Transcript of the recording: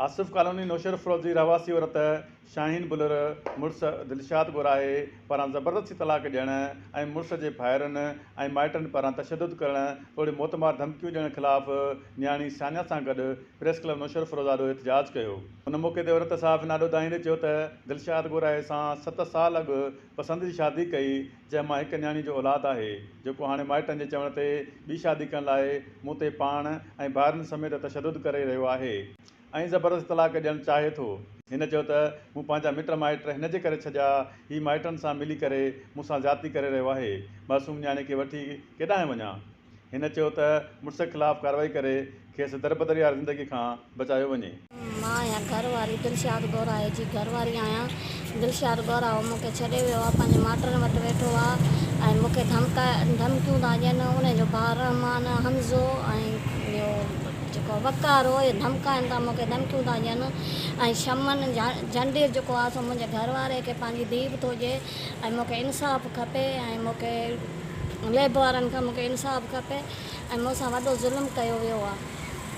Asif colony Naushahro Feroze جي رهواسي عورت شاهين بلر مڙس دلشاد ڳوراهي پاران زبردستي طلاق ڏيڻ ۽ مڙس جي ڀائرن ۽ مائٽن پاران تشدد ڪرڻ توڙي موتمار ڌمڪيون ڏيڻ خلاف نياڻي سانيا سان گڏ پريس ڪلب نوشهروفيروز آڏو احتجاج ڪيو. ان موقعي تي عورت صحافين آڏو دانهيندي چيو ته دلشاد ڳوراهي سان ست سال اڳ پسند جي شادي ڪئي جنهن مان هڪ نياڻي جو اولاد آهي جيڪو هاڻي مائٽن جي چوڻ تي ٻي شادي ڪرڻ لاء مون تي پاڻ ۽ ڀائرن سميت تشدد ڪري رهيو آهي ۽ زبردست طلاق ڏيڻ چاهي ٿو. هن چيو ته مون پنهنجا مٽ مائٽ هن جي ڪري ڇڏيا، هي مائٽن سان ملي ڪري مون سان زيادتي ڪري رهيو آهي، معصوم نياڻي کي وٺي ڪيڏانهن وڃان؟ هن چيو ته مڙس خلاف ڪارروائي ڪري کيس دربدري واري زندگي کان بچايو وڃي. مان آهيان گهر واري دلشاد ڳوراهي جي گهر واري آهيان دلشاد ڳوراهو مون کي ڇڏي ويو آهي پنهنجي ماٽرن وٽ ويٺو آهي ۽ مون کي ڌمڪا ڌمڪيون ٿا ڏين ان جو ڀاء رحمان حمزو ۽ ٻيو جيڪو وقار هو اهي ڌمڪائن ٿا مون کي ڌمڪيون ٿا ڏين ۽ شمن جهنڊير جيڪو آهي سو منهنجي گهر واري کي پنهنجي ڌيء به ٿو ڏئي ۽ مون کي انصاف کپي ۽ مون کي ليب وارن کان مون کي انصاف کپي ۽ مون سان وڏو ظلم ڪيو ويو آهي.